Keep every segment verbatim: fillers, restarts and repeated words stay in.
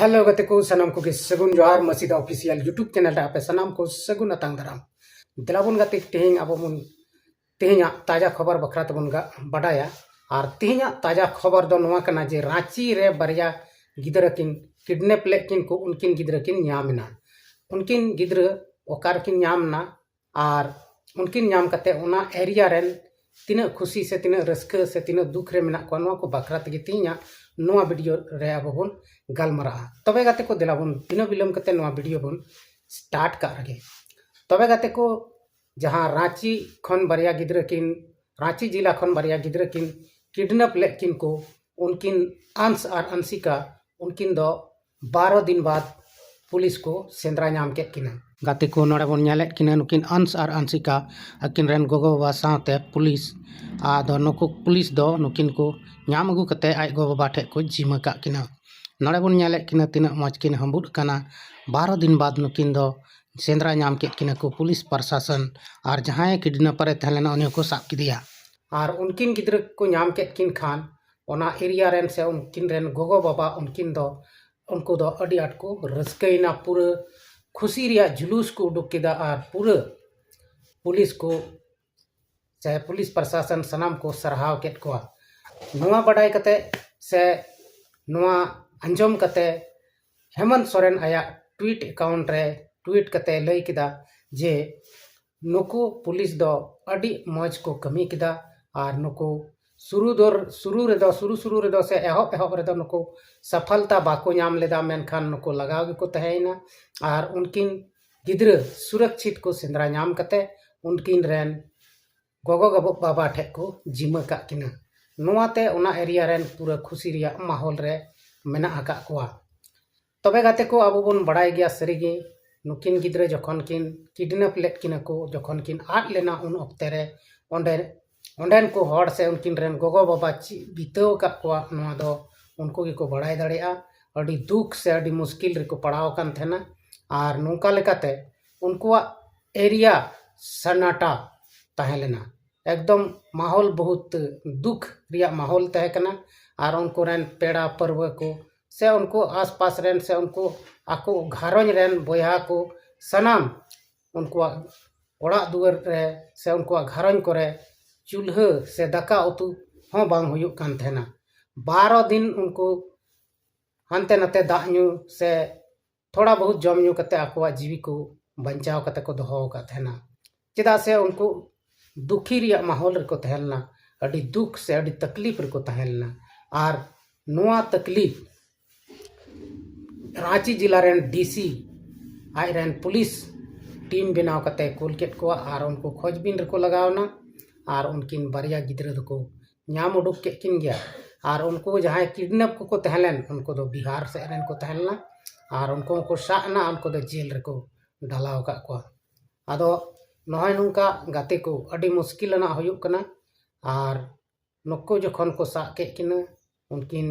Hello ᱜᱟᱛᱮ ᱠᱚ, ᱥᱟᱱᱟᱢ ᱠᱚᱜᱮ ᱥᱟᱹᱜᱩᱱ ᱡᱚᱦᱟᱨ᱾ ᱢᱟᱹᱥᱤᱫᱟ ᱚᱯᱷᱤᱥᱤᱭᱟᱞ YouTube ᱪᱮᱱᱮᱞ ᱨᱮ ᱟᱯᱮ ᱥᱟᱱᱟᱢ ᱠᱚ ᱥᱟᱹᱜᱩᱱ ᱟᱛᱟᱝ ᱫᱟᱨᱟᱢ᱾ ᱫᱮᱞᱟ ᱵᱚᱱ ᱜᱟᱛᱮ, ᱛᱮᱦᱮᱧ ᱟᱵᱚ ᱵᱚᱱ, ᱛᱮᱦᱮᱧᱟᱜ ᱛᱟᱡᱟ ᱠᱷᱚᱵᱚᱨ ᱵᱟᱠᱷᱨᱟ ᱛᱮᱵᱚᱱ ᱜᱟ-, ᱵᱟᱰᱟᱭᱟ᱾ ᱟᱨ ᱛᱮᱦᱮᱧᱟᱜ ᱛᱟᱡᱟ ᱠᱷᱚᱵᱚᱨ ᱫᱚ ᱱᱚᱣᱟ ᱠᱟᱱᱟ ᱡᱮ ᱨᱟᱸᱪᱤ ᱨᱮ ᱵᱟᱨᱭᱟ ᱜᱤᱫᱽᱨᱟᱹ ᱠᱤᱱ ᱠᱤᱰᱱᱮᱯ ᱞᱮᱫ ᱠᱤᱱ ᱠᱚ, ᱩᱱᱠᱤᱱ ᱜᱤᱫᱽᱨᱟᱹ ᱠᱤᱱ ᱧᱟᱢ ᱮᱱᱟ᱾ ᱩᱱᱠᱤᱱ ᱜᱤᱫᱽᱨᱟᱹ ᱚᱠᱟ ᱨᱮᱠᱤᱱ ᱧᱟᱢ ᱮᱱᱟ ᱟᱨ ᱩᱱᱠᱤᱱ ᱧᱟᱢ ᱠᱟᱛᱮ ᱚᱱᱟ ᱮᱨᱤᱭᱟ ᱨᱮᱱ ᱛᱤᱱᱟᱹᱜ ᱠᱷᱩᱥᱤ ᱥᱮ ᱛᱤᱱᱟᱹᱜ ᱨᱟᱹᱥᱠᱟᱹ ᱥᱮ ᱛᱤᱱᱟᱹᱜ ᱫᱩᱠ ᱨᱮ ᱢᱮᱱᱟᱜ ᱠᱚᱣᱟ, ᱱᱚᱣᱟ ᱠᱚ ᱵᱟᱠᱷᱨᱟ ᱛᱮᱜᱮ ᱛᱮᱦᱮᱧᱟᱜ ᱱᱚᱣᱟ ᱵᱷᱤᱰᱤᱭᱳ ᱨᱮ ᱟᱵᱚ ᱵᱚᱱ ᱜᱟᱞᱢᱟᱨᱟᱜᱼᱟ᱾ ᱛᱚᱵᱮ ᱜᱟᱛᱮ ᱠᱚ, ᱫᱮᱞᱟ ᱵᱚᱱ ᱵᱤᱱᱟᱹ ᱵᱤᱞᱚᱢ ᱠᱟᱛᱮ ᱱᱚᱣᱟ ᱵᱷᱤᱰᱤᱭᱳ ᱵᱚᱱ ᱥᱴᱟᱨᱴ ᱠᱟᱜ ᱨᱮᱜᱮ᱾ ᱛᱚᱵᱮ ᱜᱟᱛᱮ ᱠᱚ, ᱡᱟᱦᱟᱸ ᱨᱟᱸᱪᱤ ᱠᱷᱚᱱ ᱵᱟᱨᱭᱟ ᱜᱤᱫᱽᱨᱟᱹ ᱠᱤᱱ, ᱨᱟᱸᱪᱤ ᱡᱮᱞᱟ ᱠᱷᱚᱱ ᱵᱟᱨᱭᱟ ᱜᱤᱫᱽᱨᱟᱹ ᱠᱤᱱ ᱠᱤᱰᱱᱮᱯ ᱞᱮᱫ ᱠᱤᱱ ᱠᱚ, ᱩᱱᱠᱤᱱ ᱟᱱᱥ ᱟᱨ ᱟᱱᱥᱤᱠᱟ, ᱩᱱᱠᱤᱱ ᱫᱚ ᱵᱟᱨᱚ ᱫᱤᱱ ᱵᱟᱫ ᱯᱩᱞᱤᱥ ᱠᱚ ᱥᱮᱸᱫᱽᱨᱟ ᱧᱟᱢ ᱠᱮᱫ ᱠᱤᱱᱟ᱾ ᱜᱟᱛᱮ ᱠᱚ, ᱱᱚᱰᱮ ᱵᱚᱱ ᱧᱮᱞᱮᱫ ᱠᱤᱱᱟ ᱱᱩᱠᱤᱱ ᱟᱱᱥ ᱟᱨ ᱟᱱᱥᱤᱠᱟ, ᱟᱹᱠᱤᱱ ᱨᱮᱱ ᱜᱚᱜᱚ ᱵᱟᱵᱟ ᱥᱟᱶᱛᱮ ᱯᱩᱞᱤᱥ᱾ ᱟᱫᱚ ᱱᱩᱠᱩ ᱯᱩᱞᱤᱥ ᱫᱚ ᱱᱩᱠᱤᱱ ᱠᱚ ᱧᱟᱢ ᱟᱹᱜᱩ ᱠᱟᱛᱮ ᱟᱡ ᱜᱚ ᱵᱟᱵᱟ ᱴᱷᱮᱱ ᱠᱚ ᱡᱤᱢᱟᱹ ᱠᱟᱜ ᱠᱤᱱᱟ᱾ ᱱᱚᱰᱮ ᱵᱚᱱ ᱧᱮᱞᱮᱫ ᱠᱤᱱᱟ ᱛᱤᱱᱟᱹᱜ ᱢᱚᱡᱽ ᱠᱤᱱ ᱦᱟᱺᱵᱩᱫ ᱠᱟᱱᱟ᱾ ᱵᱟᱨᱚ ᱫᱤᱱ ᱵᱟᱫ ᱱᱩᱠᱤᱱ ᱫᱚ ᱥᱮᱸᱫᱽᱨᱟ ᱧᱟᱢ ᱠᱮᱫ ᱠᱤᱱᱟ ᱠᱚ ᱯᱩᱞᱤᱥ ᱯᱨᱚᱥᱟᱥᱚᱱ, ᱟᱨ ᱡᱟᱦᱟᱸᱭ ᱠᱤᱰᱱᱮᱯᱟᱨ ᱮ ᱛᱟᱦᱮᱸ ᱞᱮᱱᱟ ᱩᱱᱤ ᱦᱚᱸᱠᱚ ᱥᱟᱵ ᱠᱮᱫᱮᱭᱟ᱾ ᱟᱨ ᱩᱱᱠᱤᱱ ᱜᱤᱫᱽᱨᱟᱹ ᱠᱚ ᱧᱟᱢ ᱠᱮᱫ ᱠᱤᱱ ᱠᱷᱟᱱ ᱚᱱᱟ ᱮᱨᱤᱭᱟ ᱨᱮᱱ ᱥᱮ ᱩᱱᱠᱤᱱ ᱨᱮᱱ ᱜᱚᱜᱚ ᱵᱟᱵᱟ, ᱩᱱᱠᱤᱱ ᱫᱚ, ᱩᱱᱠᱩ ᱫᱚ ᱟᱹᱰᱤ ᱟᱸᱴ ᱠᱚ ᱨᱟᱹᱥᱠᱟᱹᱭᱮᱱᱟ, ᱯᱩᱨᱟᱹ ᱠᱷᱩᱥᱤ ᱨᱮᱭᱟᱜ ᱡᱩᱞᱩᱥ ᱠᱚ ᱩᱰᱩᱠ ᱠᱮᱫᱟ᱾ ᱟᱨ ᱯᱩᱨᱟᱹ ᱯᱩᱞᱤᱥ ᱠᱚ ᱥᱮ ᱯᱩᱞᱤᱥ ᱯᱨᱚᱥᱟᱥᱚᱱ ᱥᱟᱱᱟᱢ ᱠᱚ ᱥᱟᱨᱦᱟᱣ ᱠᱮᱫ ᱠᱚᱣᱟ᱾ ᱱᱚᱣᱟ ᱵᱟᱰᱟᱭ ᱠᱟᱛᱮ ᱥᱮ ᱱᱚᱣᱟ ᱟᱸᱡᱚᱢ ᱠᱟᱛᱮ ᱦᱮᱢᱚᱱᱛ ᱥᱚᱨᱮᱱ ᱟᱭᱟᱜ ᱴᱩᱭᱤᱴ ᱮᱠᱟᱣᱩᱱᱴ ᱨᱮ ᱴᱩᱭᱤᱴ ᱠᱟᱛᱮ ᱞᱟᱹᱭ ᱠᱮᱫᱟ ᱡᱮ ᱱᱩᱠᱩ ᱯᱩᱞᱤᱥ ᱫᱚ ᱟᱹᱰᱤ ᱢᱚᱡᱽ ᱠᱚ ᱠᱟᱹᱢᱤ ᱠᱮᱫᱟ᱾ ᱟᱨ ᱱᱩᱠᱩ ᱥᱩᱨᱩ ᱫᱚᱨ-, ᱥᱩᱨᱩ ᱨᱮᱫᱚ, ᱥᱩᱨᱩ ᱥᱩᱨᱩ ᱨᱮᱫᱚ ᱥᱮ ᱮᱦᱚᱵ ᱮᱦᱚᱵ ᱨᱮᱫᱚ ᱱᱩᱠᱩ ᱥᱟᱯᱷᱚᱞᱛᱟ ᱵᱟᱠᱚ ᱧᱟᱢ ᱞᱮᱫᱟ, ᱢᱮᱱᱠᱷᱟᱱ ᱱᱩᱠᱩ ᱞᱟᱜᱟᱣ ᱜᱮᱠᱚ ᱛᱟᱦᱮᱸᱭᱮᱱᱟ᱾ ᱟᱨ ᱩᱱᱠᱤᱱ ᱜᱤᱫᱽᱨᱟᱹ ᱥᱩᱨᱚᱠᱪᱷᱤᱛ ᱠᱚ ᱥᱮᱸᱫᱽᱨᱟ ᱧᱟᱢ ᱠᱟᱛᱮ ᱩᱱᱠᱤᱱ ᱨᱮᱱ ᱜᱚᱜᱚ ᱜᱚᱵᱚ-, ᱵᱟᱵᱟ ᱴᱷᱮᱡ ᱠᱚ ᱡᱤᱢᱟᱹ ᱠᱟᱜ ᱠᱤᱱᱟ᱾ ᱱᱚᱣᱟᱛᱮ ᱚᱱᱟ ᱮᱨᱤᱭᱟ ᱨᱮᱱ ᱯᱩᱨᱟᱹ ᱠᱷᱩᱥᱤ ᱨᱮᱭᱟᱜ ᱢᱟᱦᱚᱞ ᱨᱮ ᱢᱮᱱᱟᱜ ᱟᱠᱟᱫ ᱠᱚᱣᱟ᱾ ᱛᱚᱵᱮ ᱜᱟᱛᱮ ᱠᱚ, ᱟᱵᱚ ᱵᱚᱱ ᱵᱟᱲᱟᱭ ᱜᱮᱭᱟ ᱥᱟᱹᱨᱤᱜᱮ ᱱᱩᱠᱤᱱ ᱜᱤᱫᱽᱨᱟᱹ ᱡᱚᱠᱷᱚᱱ ᱠᱤᱱ ᱠᱤᱰᱱᱮᱯ ᱞᱮᱫ ᱠᱤᱱᱟ ᱠᱚ, ᱡᱚᱠᱷᱚᱱ ᱠᱤᱱ ᱟᱫ ᱞᱮᱱᱟ, ᱩᱱ ᱚᱠᱛᱮ ᱨᱮ ᱚᱸᱰᱮ, ᱚᱸᱰᱮᱱ ᱠᱚ ᱦᱚᱲ ᱥᱮ ᱩᱱᱠᱤᱱ ᱨᱮᱱ ᱜᱚᱜᱚ ᱵᱟᱵᱟ ᱪᱮᱫ ᱵᱤᱛᱟᱹᱣ ᱟᱠᱟᱫ ᱠᱚᱣᱟ, ᱱᱚᱣᱟ ᱫᱚ ᱩᱱᱠᱩ ᱜᱮᱠᱚ ᱵᱟᱲᱟᱭ ᱫᱟᱲᱮᱭᱟᱜᱼᱟ᱾ ᱟᱹᱰᱤ ᱫᱩᱠ ᱥᱮ ᱟᱹᱰᱤ ᱢᱩᱥᱠᱤᱞ ᱨᱮᱠᱚ ᱯᱟᱲᱟᱣ ᱟᱠᱟᱱ ᱛᱟᱦᱮᱱᱟ᱾ ᱟᱨ ᱱᱚᱝᱠᱟ ᱞᱮᱠᱟᱛᱮ ᱩᱱᱠᱩᱣᱟᱜ ᱮᱨᱤᱭᱟ ᱥᱟᱱᱟᱴᱟ ᱛᱟᱦᱮᱸ ᱞᱮᱱᱟ᱾ ᱮᱠᱫᱚᱢ ᱢᱟᱦᱚᱞ ᱵᱚᱦᱩᱛ ᱫᱩᱠ ᱨᱮᱭᱟᱜ ᱢᱟᱦᱚᱞ ᱛᱟᱦᱮᱸ ᱠᱟᱱᱟ᱾ ᱟᱨ ᱩᱱᱠᱩ ᱨᱮᱱ ᱯᱮᱲᱟ ᱯᱟᱹᱨᱣᱟᱹ ᱠᱚ ᱥᱮ ᱩᱱᱠᱩ ᱟᱥᱯᱟᱥ ᱨᱮᱱ ᱥᱮ ᱩᱱᱠᱩ ᱟᱠᱚ ᱜᱷᱟᱨᱚᱸᱡᱽ ᱨᱮᱱ ᱵᱚᱭᱦᱟ ᱠᱚ ᱥᱟᱱᱟᱢ ᱩᱱᱠᱩᱣᱟᱜ ᱚᱲᱟᱜ ᱫᱩᱣᱟᱹᱨ ᱨᱮ ᱥᱮ ᱩᱱᱠᱩᱣᱟᱜ ᱜᱷᱟᱨᱚᱸᱡᱽ ᱠᱚᱨᱮ ᱪᱩᱞᱦᱟᱹ ᱥᱮ ᱫᱟᱠᱟ ᱩᱛᱩ ᱦᱚᱸ ᱵᱟᱝ ᱦᱩᱭᱩᱜ ᱠᱟᱱ ᱛᱟᱦᱮᱱᱟ᱾ ᱵᱟᱨᱚ ᱫᱤᱱ ᱩᱱᱠᱩ ᱦᱟᱱᱛᱮ ᱱᱟᱛᱮ ᱫᱟᱜ ᱧᱩ ᱥᱮ ᱛᱷᱚᱲᱟ ᱵᱚᱦᱩᱛ ᱡᱚᱢ ᱧᱩ ᱠᱟᱛᱮ ᱟᱠᱚᱣᱟᱜ ᱡᱤᱣᱤ ᱠᱚ ᱵᱟᱧᱪᱟᱣ ᱠᱟᱛᱮ ᱠᱚ ᱫᱚᱦᱚ ᱟᱠᱟᱫ ᱛᱟᱦᱮᱱᱟ᱾ ᱪᱮᱫᱟᱜ ᱥᱮ ᱩᱱᱠᱩ ᱫᱩᱠᱷᱤ ᱨᱮᱭᱟᱜ ᱢᱟᱦᱚᱞ ᱨᱮᱠᱚ ᱛᱟᱦᱮᱸ ᱞᱮᱱᱟ, ᱟᱹᱰᱤ ᱫᱩᱠ ᱥᱮ ᱟᱹᱰᱤ ᱛᱟᱠᱞᱤᱯ ᱨᱮᱠᱚ ᱛᱟᱦᱮᱸ ᱞᱮᱱᱟ᱾ ᱟᱨ ᱱᱚᱣᱟ ᱛᱟᱠᱞᱤᱯ ᱨᱟᱸᱪᱤ ᱡᱮᱞᱟ ᱨᱮᱱ ᱰᱤ ᱥᱤ ᱟᱡ ᱨᱮᱱ ᱯᱩᱞᱤᱥ ᱴᱤᱢ ᱵᱮᱱᱟᱣ ᱠᱟᱛᱮ ᱠᱩᱞ ᱠᱮᱫ ᱠᱚᱣᱟ ᱟᱨ ᱩᱱᱠᱩ ᱠᱷᱚᱡᱽᱵᱤᱱ ᱨᱮᱠᱚ ᱞᱟᱜᱟᱣ ᱮᱱᱟ᱾ ᱟᱨ ᱩᱱᱠᱤᱱ ᱵᱟᱨᱭᱟ ᱜᱤᱫᱽᱨᱟᱹ ᱫᱚᱠᱚ ᱧᱟᱢ ᱩᱰᱩᱠ ᱠᱮᱫ ᱠᱤᱱ ᱜᱮᱭᱟ᱾ ᱟᱨ ᱩᱱᱠᱩ ᱡᱟᱦᱟᱸᱭ ᱠᱤᱰᱱᱮᱯ ᱠᱚᱠᱚ ᱛᱟᱦᱮᱸ ᱞᱮᱱ, ᱩᱱᱠᱩ ᱫᱚ ᱵᱤᱦᱟᱨ ᱥᱮᱫ ᱨᱮᱱ ᱠᱚ ᱛᱟᱦᱮᱸ ᱞᱮᱱᱟ᱾ ᱟᱨ ᱩᱱᱠᱩ ᱦᱚᱸᱠᱚ ᱥᱟᱵ ᱮᱱᱟ, ᱩᱱᱠᱩ ᱫᱚ ᱡᱮᱞ ᱨᱮᱠᱚ ᱰᱷᱟᱞᱟᱣ ᱟᱠᱟᱫ ᱠᱚᱣᱟ᱾ ᱟᱫᱚ ᱱᱚᱜᱼᱚᱭ ᱱᱚᱝᱠᱟ ᱜᱟᱛᱮ ᱠᱚ ᱟᱹᱰᱤ ᱢᱩᱥᱠᱤᱞ ᱟᱱᱟᱜ ᱦᱩᱭᱩᱜ ᱠᱟᱱᱟ᱾ ᱟᱨ ᱱᱩᱠᱩ ᱡᱚᱠᱷᱚᱱ ᱠᱚ ᱥᱟᱵ ᱠᱮᱫ ᱠᱤᱱᱟᱹ, ᱩᱱᱠᱤᱱ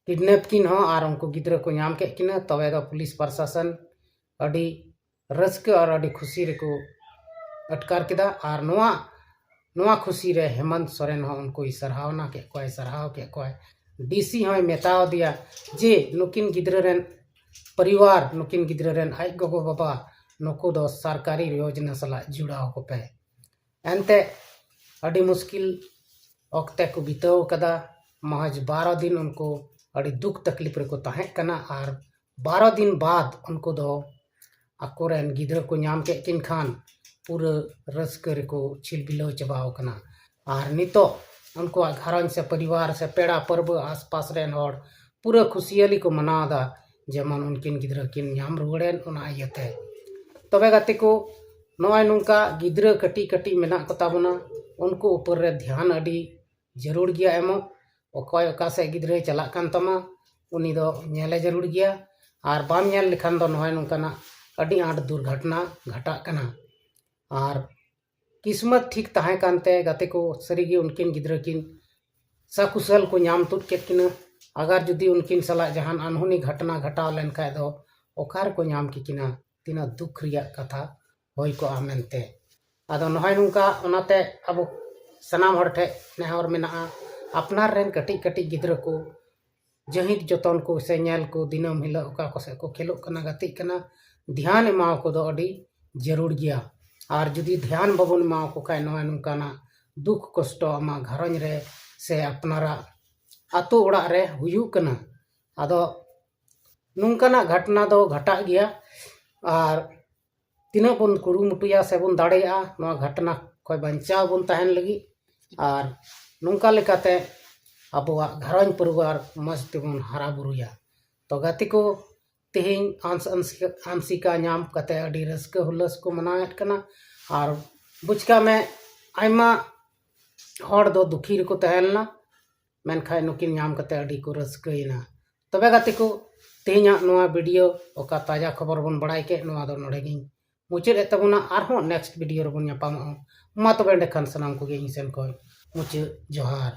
ᱠᱤᱰᱱᱮᱯ ᱠᱤᱱ ᱦᱚᱸ ᱟᱨ ᱩᱱᱠᱩ ᱜᱤᱫᱽᱨᱟᱹ ᱠᱚ ᱧᱟᱢ ᱠᱮᱫ ᱠᱤᱱᱟᱹ, ᱛᱚᱵᱮ ᱫᱚ ᱯᱩᱞᱤᱥ ᱯᱨᱚᱥᱟᱥᱚᱱ ᱟᱹᱰᱤ ᱨᱟᱹᱥᱠᱟᱹ ᱟᱨ ᱟᱹᱰᱤ ᱠᱷᱩᱥᱤ ᱨᱮᱠᱚ ᱟᱴᱠᱟᱨ ᱠᱮᱫᱟ᱾ ᱟᱨ ᱱᱚᱣᱟ ᱱᱚᱣᱟ ᱠᱷᱩᱥᱤ ᱨᱮ ᱦᱮᱢᱚᱱᱛ ᱥᱚᱨᱮᱱ ᱦᱚᱸ ᱩᱱᱠᱩᱭ ᱥᱟᱨᱦᱟᱣᱱᱟ ᱠᱮᱫ ᱠᱚᱣᱟᱭ, ᱥᱟᱨᱦᱟᱣ ᱠᱮᱫ ᱠᱚᱣᱟᱭ᱾ ᱰᱤ ᱥᱤ ᱦᱚᱸᱭ ᱢᱮᱛᱟᱣ ᱫᱮᱭᱟ ᱡᱮ ᱱᱩᱠᱤᱱ ᱜᱤᱫᱽᱨᱟᱹ ᱨᱮᱱ ᱯᱚᱨᱤᱵᱟᱨ, ᱱᱩᱠᱤᱱ ᱜᱤᱫᱽᱨᱟᱹ ᱨᱮᱱ ᱟᱡ ᱜᱚᱜᱚ ᱵᱟᱵᱟ, ᱱᱩᱠᱩ ᱫᱚ ᱥᱚᱨᱠᱟᱨᱤ ᱭᱳᱡᱽᱱᱟ ᱥᱟᱞᱟᱜ ᱡᱩᱲᱟᱣ ᱠᱚᱯᱮ᱾ ᱮᱱᱛᱮ ᱟᱹᱰᱤ ᱢᱩᱥᱠᱤᱞ ᱚᱠᱛᱮ ᱠᱚ ᱵᱤᱛᱟᱹᱣ ᱠᱟᱫᱟ᱾ ᱢᱚᱦᱚᱡᱽ ᱵᱟᱨᱚ ᱫᱤᱱ ᱩᱱᱠᱩ ᱟᱹᱰᱤ ᱫᱩᱠ ᱛᱟᱠᱞᱤᱯ ᱨᱮᱠᱚ ᱛᱟᱦᱮᱸ ᱠᱟᱱᱟ᱾ ᱟᱨ ᱵᱟᱨᱚ ᱫᱤᱱ ᱵᱟᱫ ᱩᱱᱠᱩ ᱫᱚ ᱟᱠᱚᱨᱮᱱ ᱜᱤᱫᱽᱨᱟᱹ ᱠᱚ ᱧᱟᱢ ᱠᱮᱫ ᱠᱤᱱ ᱠᱷᱟᱱ ᱯᱩᱨᱟᱹ ᱨᱟᱹᱥᱠᱟᱹ ᱨᱮᱠᱚ ᱪᱷᱤᱞᱵᱤᱞᱟᱹᱣ ᱪᱟᱵᱟᱣ ᱠᱟᱱᱟ᱾ ᱟᱨ ᱱᱤᱛᱚᱜ ᱩᱱᱠᱩᱣᱟᱜ ᱜᱷᱟᱨᱚᱸᱡᱽ ᱥᱮ ᱯᱚᱨᱤᱵᱟᱨ ᱥᱮ ᱯᱮᱲᱟ ᱯᱟᱹᱨᱵᱟᱹ ᱟᱥᱯᱟᱥ ᱨᱮᱱ ᱦᱚᱲ ᱯᱩᱨᱟᱹ ᱠᱷᱩᱥᱤᱭᱟᱹᱞᱤ ᱠᱚ ᱢᱟᱱᱟᱣ ᱮᱫᱟ, ᱡᱮᱢᱚᱱ ᱩᱱᱠᱤᱱ ᱜᱤᱫᱽᱨᱟᱹ ᱠᱤᱱ ᱧᱟᱢ ᱨᱩᱣᱟᱹᱲᱮᱱ, ᱚᱱᱟ ᱤᱭᱟᱹᱛᱮ᱾ ᱛᱚᱵᱮ ᱜᱟᱛᱮ ᱠᱚ, ᱱᱚᱜᱼᱚᱭ ᱱᱚᱝᱠᱟ ᱜᱤᱫᱽᱨᱟᱹ ᱠᱟᱹᱴᱤᱡ ᱠᱟᱹᱴᱤᱡ ᱢᱮᱱᱟᱜ ᱠᱚᱛᱟ ᱵᱚᱱᱟ, ᱩᱱᱠᱩ ᱩᱯᱚᱨ ᱨᱮ ᱫᱷᱮᱭᱟᱱ ᱟᱹᱰᱤ ᱡᱟᱹᱨᱩᱲ ᱜᱮᱭᱟ ᱮᱢᱚᱜ᱾ ᱚᱠᱚᱭ ᱚᱠᱟ ᱥᱮᱫ ᱜᱤᱫᱽᱨᱟᱹᱭ ᱪᱟᱞᱟᱜ ᱠᱟᱱ ᱛᱟᱢᱟ, ᱩᱱᱤ ᱫᱚ ᱧᱮᱞᱮ ᱡᱟᱹᱨᱩᱲ ᱜᱮᱭᱟ᱾ ᱟᱨ ᱵᱟᱢ ᱧᱮᱞ ᱞᱮᱠᱷᱟᱱ ᱫᱚ ᱱᱚᱜᱼᱚᱭ ᱱᱚᱝᱠᱟᱱᱟᱜ ᱟᱹᱰᱤ ᱟᱸᱴ ᱫᱩᱨᱜᱷᱚᱴᱚᱱᱟ ᱜᱷᱟᱴᱟᱜ ᱠᱟᱱᱟ᱾ ᱟᱨ ᱠᱤᱥᱢᱚᱛ ᱴᱷᱤᱠ ᱛᱟᱦᱮᱸ ᱠᱟᱱᱛᱮ ᱜᱟᱛᱮ ᱠᱚ, ᱥᱟᱹᱨᱤᱜᱮ ᱩᱱᱠᱤᱱ ᱜᱤᱫᱽᱨᱟᱹ ᱠᱤᱱ ᱥᱟᱠᱩᱥᱟᱹᱞ ᱠᱚ ᱧᱟᱢ ᱛᱩᱫ ᱠᱮᱫ ᱠᱤᱱᱟ᱾ ᱟᱜᱟᱨ ᱡᱩᱫᱤ ᱩᱱᱠᱤᱱ ᱥᱟᱞᱟᱜ ᱡᱟᱦᱟᱱ ᱟᱱᱦᱩᱱᱤ ᱜᱷᱚᱴᱚᱱᱟ ᱜᱷᱚᱴᱟᱣ ᱞᱮᱱ ᱠᱷᱟᱡ ᱫᱚ ᱚᱠᱟ ᱨᱮᱠᱚ ᱧᱟᱢ ᱠᱮᱠᱤᱱᱟ? ᱛᱤᱱᱟᱹᱜ ᱫᱩᱠ ᱨᱮᱭᱟᱜ ᱠᱟᱛᱷᱟ ᱦᱩᱭ ᱠᱚᱜᱼᱟ ᱢᱮᱱᱛᱮ᱾ ᱟᱫᱚ ᱱᱚᱜᱼᱚᱭ ᱱᱚᱝᱠᱟ, ᱚᱱᱟᱛᱮ ᱟᱵᱚ ᱥᱟᱱᱟᱢ ᱦᱚᱲ ᱴᱷᱮᱱ ᱱᱮᱦᱚᱨ ᱢᱮᱱᱟᱜᱼᱟ, ᱟᱯᱱᱟᱨ ᱨᱮᱱ ᱠᱟᱹᱴᱤᱡ ᱠᱟᱹᱴᱤᱡ ᱜᱤᱫᱽᱨᱟᱹ ᱠᱚ ᱡᱟᱹᱦᱤᱫ ᱡᱚᱛᱚᱱ ᱠᱚ ᱥᱮ ᱧᱮᱞ ᱠᱚ ᱫᱤᱱᱟᱹᱢ ᱦᱤᱞᱳᱜ ᱚᱠᱟ ᱠᱚ ᱥᱮᱫ ᱠᱚ ᱠᱷᱮᱞᱳᱜ ᱠᱟᱱᱟ, ᱜᱟᱛᱮᱜ ᱠᱟᱱᱟ, ᱫᱷᱮᱭᱟᱱ ᱮᱢᱟᱣ ᱠᱚ ᱫᱚ ᱟᱹᱰᱤ ᱡᱟᱹᱨᱩᱲ ᱜᱮᱭᱟ᱾ ᱟᱨ ᱡᱩᱫᱤ ᱫᱷᱮᱭᱟᱱ ᱵᱟᱵᱚᱱ ᱮᱢᱟᱣ ᱠᱚ ᱠᱷᱟᱱ ᱱᱚᱣᱟ ᱱᱚᱝᱠᱟᱱᱟᱜ ᱫᱩᱠ ᱠᱚᱥᱴᱚ ᱟᱢᱟᱜ ᱜᱷᱟᱨᱚᱸᱡᱽ ᱨᱮ ᱥᱮ ᱟᱯᱱᱟᱨᱟᱜ ᱟᱛᱳ ᱚᱲᱟᱜ ᱨᱮ ᱦᱩᱭᱩᱜ ᱠᱟᱱᱟ᱾ ᱟᱫᱚ ᱱᱚᱝᱠᱟᱱᱟᱜ ᱜᱷᱚᱴᱱᱟ ᱫᱚ ᱜᱷᱟᱴᱟᱜ ᱜᱮᱭᱟ᱾ ᱟᱨ ᱛᱤᱱᱟᱹᱜ ᱵᱚᱱ ᱠᱩᱨᱩᱢᱩᱴᱩᱭᱟ ᱥᱮ ᱵᱚᱱ ᱫᱟᱲᱮᱭᱟᱜᱼᱟ ᱱᱚᱣᱟ ᱜᱷᱚᱴᱱᱟ ᱠᱷᱚᱱ ᱵᱟᱧᱪᱟᱣ ᱵᱚᱱ ᱛᱟᱦᱮᱱ ᱞᱟᱹᱜᱤᱫ, ᱟᱨ ᱱᱚᱝᱠᱟ ᱞᱮᱠᱟᱛᱮ ᱟᱵᱚᱣᱟᱜ ᱜᱷᱟᱨᱚᱸᱡᱽ ᱯᱚᱨᱤᱵᱟᱨ ᱢᱚᱡᱽ ᱛᱮᱵᱚᱱ ᱦᱟᱨᱟ ᱵᱩᱨᱩᱭᱟ᱾ ᱛᱚ ᱜᱟᱛᱮ ᱠᱚ, ᱛᱮᱦᱮᱧ ᱟᱢᱥ-, ᱟᱢᱥᱤᱠᱟ, ᱟᱢᱥᱤᱠᱟ ᱧᱟᱢ ᱠᱟᱛᱮ ᱟᱹᱰᱤ ᱨᱟᱹᱥᱠᱟᱹ ᱦᱩᱞᱟᱹᱥ ᱠᱚ ᱢᱟᱱᱟᱣᱮᱫ ᱠᱟᱱᱟ᱾ ᱟᱨ ᱵᱩᱡᱽ ᱠᱟᱜ ᱢᱮ, ᱟᱭᱢᱟ ᱦᱚᱲ ᱫᱚ ᱫᱩᱠᱷᱤ ᱨᱮᱠᱚ ᱛᱟᱦᱮᱸ ᱞᱮᱱᱟ, ᱢᱮᱱᱠᱷᱟᱱ ᱱᱩᱠᱤᱱ ᱧᱟᱢ ᱠᱟᱛᱮ ᱟᱹᱰᱤ ᱠᱚ ᱨᱟᱹᱥᱠᱟᱹᱭᱮᱱᱟ᱾ ᱛᱚᱵᱮ ᱜᱟᱛᱮ ᱠᱚ, ᱛᱮᱦᱮᱧᱟᱜ ᱱᱚᱣᱟ ᱵᱷᱤᱰᱤᱭᱳ ᱚᱠᱟ ᱛᱟᱡᱟ ᱠᱷᱚᱵᱚᱨ ᱵᱚᱱ ᱵᱟᱲᱟᱭ ᱠᱮᱫ, ᱱᱚᱣᱟ ᱫᱚ ᱱᱚᱰᱮ ᱜᱤᱧ ᱢᱩᱪᱟᱹᱫ ᱮᱫ ᱛᱟᱵᱚᱱᱟ᱾ ᱟᱨᱦᱚᱸ ᱱᱮᱠᱥᱴ ᱵᱷᱤᱰᱤᱭᱳ ᱨᱮᱵᱚᱱ ᱧᱟᱯᱟᱢᱚᱜᱼᱟ᱾ ᱢᱟ ᱛᱚᱵᱮ ᱮᱸᱰᱮᱠᱷᱟᱱ ᱥᱟᱱᱟᱢ ᱠᱚᱜᱮ ᱤᱧ ᱥᱮᱱ ᱠᱷᱚᱱ ᱢᱩᱪᱟᱹᱫ ᱡᱚᱦᱟᱨ᱾